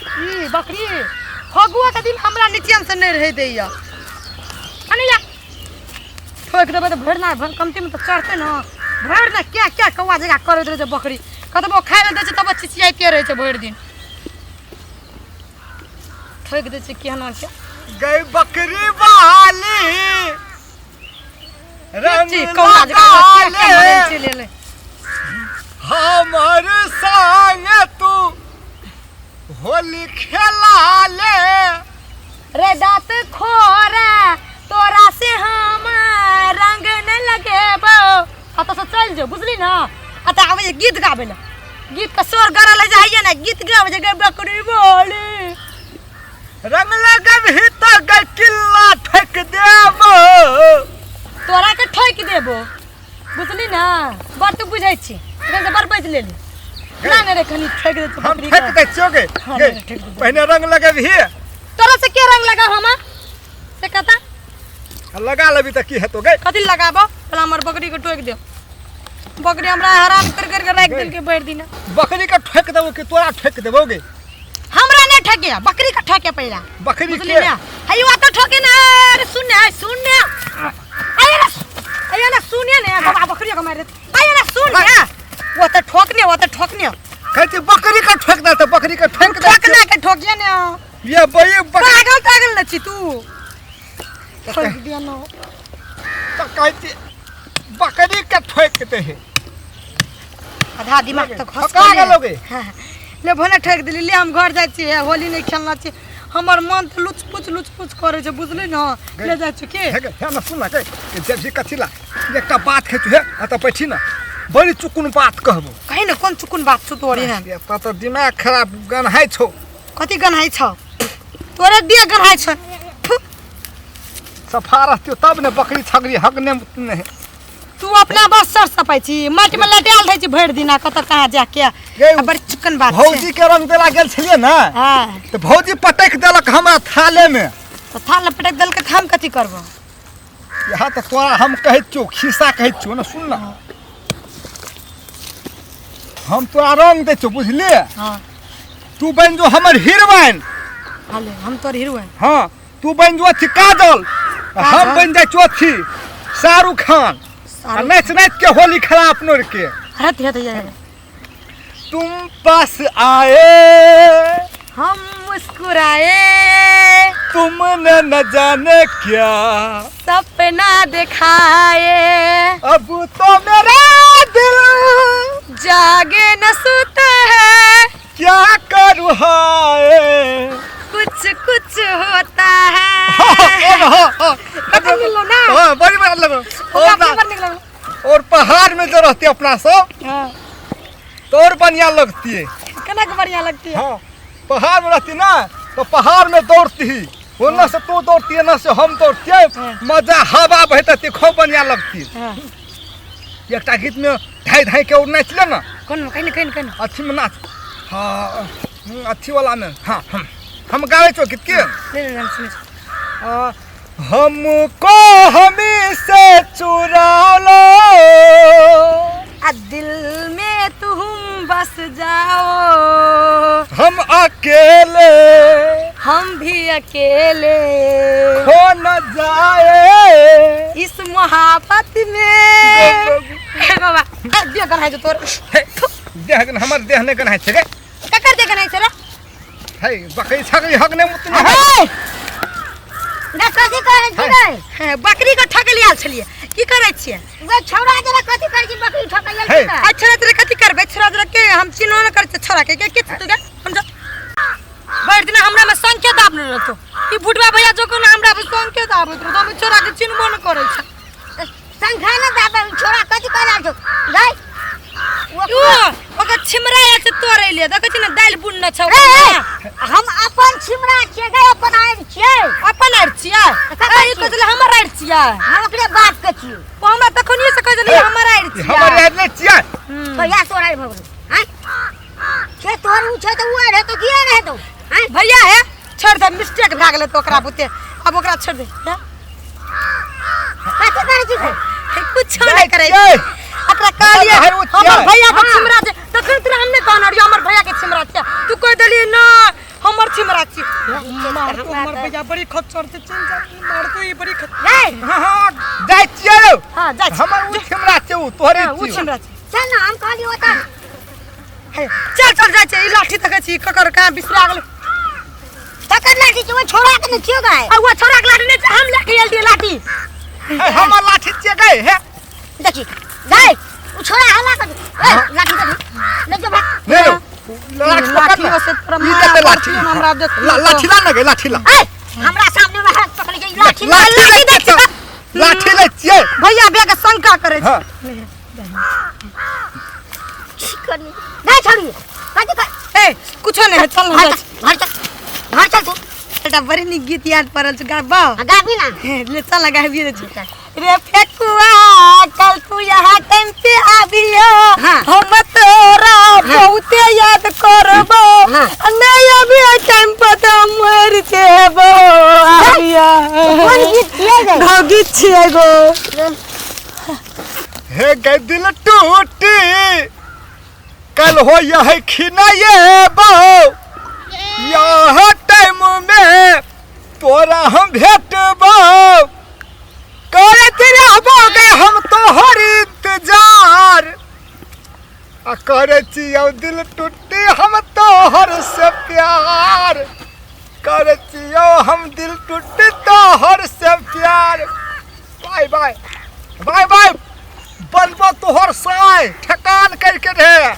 ई बकरी फगुआ के दिन हमरा निचेन से नहीं रह दैया। अने जा ठोक देबै तऽ भरि ना भरि कमती में तऽ चढ़तै ना भरि ना क्या क्या कौआ जगह करैत रहै छै बकरी। कतबो खाइ लए दै छै तब चिचियाइते रहै छै भरि दिन। ठोकि दै छै केहना के। गई बकरी वाली रंग कौआ जकाँ लगा क्या क्या मरल ले चलि एलै। हमर संग तू होली खेला ले। रे दाँत खोरा तोरा से हम रंग न लगेबो। कतऽ से चलि जो बुझली ना। आ तऽ आबै छै गीत गाबै लए, गीत के स्वर गरल है जाइए ना, गीत गाबै छै गे बकरी बोली। रंग लगबही तऽ गई किल्ला ठोकि देबो। तोरा के ठोकि देबो बुझली ना। बड़ तू बुझै छी, एखन से बड़ बाजि लेली। ना ना रे कनी ठोकि दै हम ठोकि दै छियौ गे। हाँ, गे, नहीं, ठोकि दे। पहिने रंग लगबही। तोरा से के रंग लगा हम से कता? लगा लेबही तऽ की हेतौ गे? कथी लगाबो? पहले हमर बकरी के ठोकि दे। बकरी हमरा हरान कर कर के राखि देलकै भरि दिन। बकरी के ठोकि देबौ कि तोरा ठोकि देबौ गे? हमरा नहीं ठके, बकरी के ठके पहला। बकरी बुझली के? ना? हई वो तो ठोके ना। अरे सुन ना, सुन ना। अरे ना, अरे ना सुनिए ना, बाबा बकरी के मार देत। अरे ना सुन ना, वो तो ठोकने, वो तो ठोकने। कहै छी बकरी के ठोक दे तऽ बकरी के ठोक दे। ठोकना के ठोकिए ना। ये बई बकरी। पागल तागल न छी तू। ठोक दिया ना। तऽ कहै छी बकरी के ठोक दे हे। आधा दिमाग तऽ घस ठोका गेलौ गे। हाँ, ले भने ठोकि देली। ले हम घर जाइ छी, होली नहि खेलना छी। हमर मन तऽ लुचपुच लुचपुच करै छै बुझली ना। गे। ले जाइ छी के? हे गे, हे ना सुन ना गे, जेबही कथी ला? एकटा बात कहै छी हे, एतऽ बैठी ना, बड़ी चुकुन बात कहबो। कही ना कोन चुकुन बात छौ तोरी हन? एतऽ तऽ दिमाग खराब गन्हाइ छौ। कथी गन्हाइ छौ? तोरे देह गन्हाइ छौ। थु। सफा रहतियौ तब ने बकरी छगरी हगने नहि। तू अपना बस सर सपाइ छी, माटि में लटायल रहै छी भरि दिना कतऽ कहाँ जाके। गे, आ बड़ी चुकन बात छै। भौजी के रंग देला गेल छलियै ने, हाँ। तऽ भौजी पटकि देलक हमरा थाले में। तऽ थाल में पटकि देलकै तऽ हम कथी करबो? यहाँ तऽ तोरा हम कहै छियौ, खिस्सा कहै छियौ ने, सुन ना। हम तोरा रंग दै छियौ बुझलियै? हाँ। तू बनि जो हमर हीरोइन। हाले हम तोर हीरोइन। हाँ, तू बनि जो अथी काजल, हम बनि जाइ छियौ अथी शाहरुख खान। आ नाचि नाचि के होली खेला अपनो के। हट हट जा। तुम पास आए हम मुस्कुराए, तुमने न जाने क्या सपना दिखाए, अब तो मेरा दिल जागे न सोता है, क्या करूँ हाय, कुछ कुछ होता है। हाँ, कखन मिललो ना? हाँ, बड़ी बड़ा लगो। ओकरा और ना, अपने पर निकलो। और पहाड़ में जो रहती अपना सब, हाँ। तो और बढ़िया लगती है। कनक बढ़िया लगती है। हाँ, पहाड़ में रहती ना तो पहाड़ में दौड़ती ही, वो न से तू दौड़ती है न से हम दौड़ती है, हाँ। मजा हवा बहती खूब बढ़िया लगती है। हाँ। एकटा गीत में धाई धाई के और नाचले ना। कोन में? कहीं कहीं कहीं। अथी में नाच। हाँ, अथी वाला में। हाँ, हम गावे छो गीत के। नहीं, नहीं, हम सुनै छी। हमको हमी से चुरा लो, आ दिल में तुम बस जाओ, हम अकेले हम भी अकेले खो न जाए इस मोहब्बत में। हे बाबा, ए, देह गन्हाइ छौ तोर। हे, देह गन, हमर देह नहि गन्हाइ छै गे। ककर देह गन्हाइ छै रे? हे, बकरी छकरी हक नहि मुतने है। हे! गे, कथी करै छी गे? हे, बकरी के ठकै ले आयल छलियै, की करै छियै? गे, छौड़ा जरा कथी करै छी? बकरी ठकै आयल हे। छी तऽ? आ छोड़ा तोरा कथी करबै? छोड़ा तोरा के हम चिन्हबो नहि करै छियै छोड़ा के। के के तू गे? हम जा। भरि दिना हमरा में संकेत आबने रहतो। ई भुटवा भैया जो कोनो हमरा पर संकेत आबैत रहतो, हम छोड़ा के चिन्हबो नहि करै छै। संख्या न दाबे, छोड़ा कथी करै छौ? गै, ओ, ओकर छिमरा आयल छै तोड़ै ले, देखै छी ने दालि बुनने छै ए, ए, हम अपन छिमरा छियै गै, अपन आरि छियै। अपन आरि छियै? ककर ए, ई छियै? कहै छलै हमर आरि छियै। हम ओकरे बाप के छियै। ओ हमरा तखनिये से कहै छलै हमर आरि छियै। हमर आरि नहि छियै। कहिया तोहर आरि भऽ गेलौ? आँय? छै तोहर उ छै तऽ उ आरि हेतौ, किया नहि हेतौ? आँय? भैया हे, छोड़ि दे, मिस्टेक भए गेलै तऽ ओकरा बुते, आब ओकरा छोड़ि दे। हे? कथी करै छी गै? हे, कुछो नहि करै छी। छियै। एकरा कहलियै, हमर भाई ओ हमर छियै। भैया के छिमरा छै, तखन तोरा हम नहि कहने रहियौ हमर भैया के छिमरा छै। तू कहि देलियै ना, हमर छिमरा छी। मार तो हमर भैया बड़ी खच्चर छै, चल जा, मार तो ई बड़ी खच्चर। रे हाँ हाँ जाइ छियै रौ। हां, जा छी। हमर उ छिमरा छै, उ तोहरे हाँ, उ छियौ। छिमरा छै। चल ना, हम कहलियो ओतऽ। हे, चल चल, जाइ छै। ई लाठी देखै छी ककर, कहाँ बिसरा गेलै। तकर लाठी छै, ओहि छोड़ा के ने छियो गाय। आ ओ छोड़ा के लाठी नहि छै, हम लए के आयल रहियै लाठी। हे, हमर लाठी छियै गै हे। देखी गाय, उ छोड़ा हला कर। ए, लाठी देखी, ले जो भाग। नहीं रौ, लाठी पकड़ ना। लाठियो से तोरा ई देते मार लाठी। पड़तियो न हमरा देख। लाठी ला ना गै, लाठी ला। ए, हमरा सामने में हाथ पकड़ के ई लाठी। लाठी लै छियै, लाठी लै छियै। भैया बेग शंका करै छै। हाँ। करनी नहीं, छोड़ी कथी कर। ए, कुछो नहीं है, चल ना। घर चल, घर चल, घर चल तू। एकटा बड़ी नीक गीत याद पड़ल छै, गाबो? हाँ, गाबी ना। हे, ले चल ना, गाबिए दै छी। रे फेकुआ, कल तू यहाँ टाइम पे आबियो। हाँ। हम तोरा बहुते याद करबो। हाँ। आ नहीं अभी टाइम पर तो हम मर जेबो, आबियो। कोन गीत छियै गे? घाव गीत छियै गो। हे गै दिल टूटी, कल हो यह खिनाये बो, यह टाइम में तोरा हम भेटबो, करैत रहबो गे हम तोहर इंतजार, आ करै छियौ दिल टूटी हम तोहर से प्यार, करै छियौ हम दिल टूटी तोहर से प्यार। बाय बाय बाय बाय, बनबो तोहर साय ठेकान करके रहे।